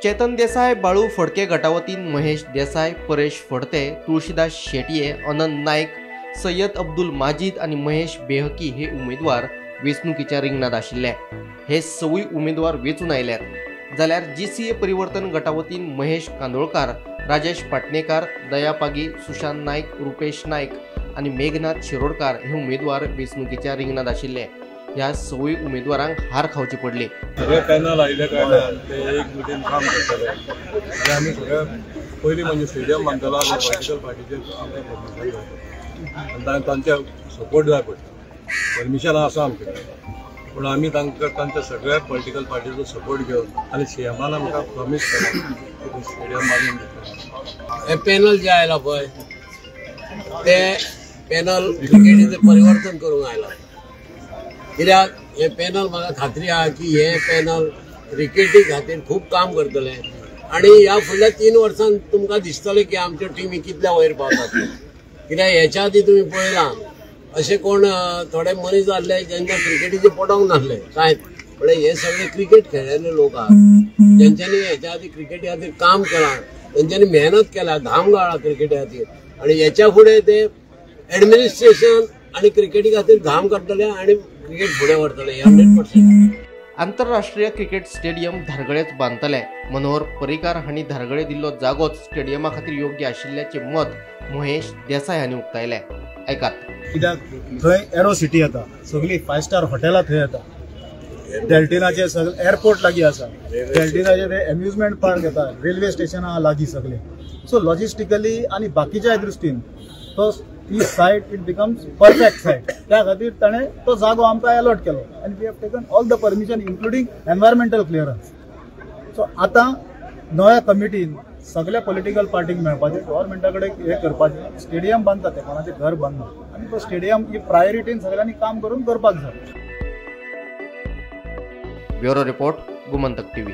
चेतन देसाय बाळू फडके गटावतीन महेश देसाय, परेश फडते, तुळशीदास शेटये, अनंत नायक, सय्यद अब्दुल माजीद आनी महेश बेहकी हे उमेदवार वेंचणुकीच्या रिंगणांत आशिल्ले. हे सवूय उमेदवार वेंचून आयल्यात. जाल्यार जीसीए परिवर्तन गटावतीन महेश कांदोळकार, राजेश पाटणेकार, दया पागी, सुशांत नायक, रुपेश नायक आनी मेघनाथ शिरोडकार हे उमेदवार वेंचणुकीच्या रिंगणांत आशिल्ले. ह्या सवूय उमेदवारांक हार खावची पडली. सगळे पॅनल आयिल्ल्या कारणान ते एकजुटीन काम करतले आनी आमी सगळे पयलीं म्हणजे स्टेडियम बांदतलो आनी पॉलिटिकल पार्टीचेर आमकां परमिशन जाय आनी तांचे सपोर्ट जाय पडटा. परमिशन आसा आमचे कडेन, पूण आमी तांकां तांच्या सगळ्या पॉलिटिकल पार्टीचो सपोर्ट घेवन आनी सीएमान आमकां प्रॉमीस केला की स्टेडियम बांदून दितले. हे पॅनल जे आयला पळय ते पॅनल क्रिकेटीचें परिवर्तन करूंक आयला. कित्याक हे पॅनल म्हाका खात्री आहा की हे पॅनल क्रिकेटी खातीर खूब काम करतले आनी ह्या फुडल्या 3 वर्सांत तुमकां दिसतलें की आमच्यो टिमी कितल्या वयर पावतात. कित्याक हेच्या आदी तुमी पळयलां अशे कोण थोडे मनीस आहले जेंच्या क्रिकेटीचे पडोंक नासले कांयच, म्हळ्यार हे सगळे क्रिकेट खेळिल्ले लोक आहात जेंच्यांनी हेच्या आदी क्रिकेटी खातीर काम केलां, तेंच्यांनी मेहनत केल्या, घाम गाळा क्रिकेटी खातीर आनी हेच्या फुडें ते एडमिनिस्ट्रेशन आनी क्रिकेटी खातीर घाम काडटले आनी क्रिकेट फुडें व्हरतले 100%. आंतरराष्ट्रीय क्रिकेट स्टेडियम धारगळेच बांदतले. मनोहर पर्रीकार हांणी धारगळे दिल्लो जागोच स्टेडियमा खातीर योग्य आशिल्ल्याचें मत महेश देसाय हांणी उक्तायलें. आयकात. कित्याक थंय एरो सिटी येता, सगळीं 5 स्टार हॉटेलां थंय येता, डेल्टिनाचे सगळे एअरपोर्ट लागीं आसा, डेल्टिनाचे ते एम्युजमेंट पार्क येता, रेल्वे स्टेशन आहा लागीं सगळे. सो लॉजिस्टिकली आनी बाकीच्याय दृश्टीन तो ती site it becomes perfect site. त्या खातीर ताणें तो जागो आमकां अलॉट केलो आनी we have taken all the permission including environmental clearance. So आतां नव्या कमिटीन सगळ्या पॉलिटिकल पार्टीक मेळपाचें, गव्हर्मेंटा कडेन हें करपाचें, स्टेडियम बांदता ते कोणाचें घर बांदना आनी तो स्टेडियम ही प्रायोरिटीन सगळ्यांनी काम करून करपाक जाय. Bureau report, Gomantak TV.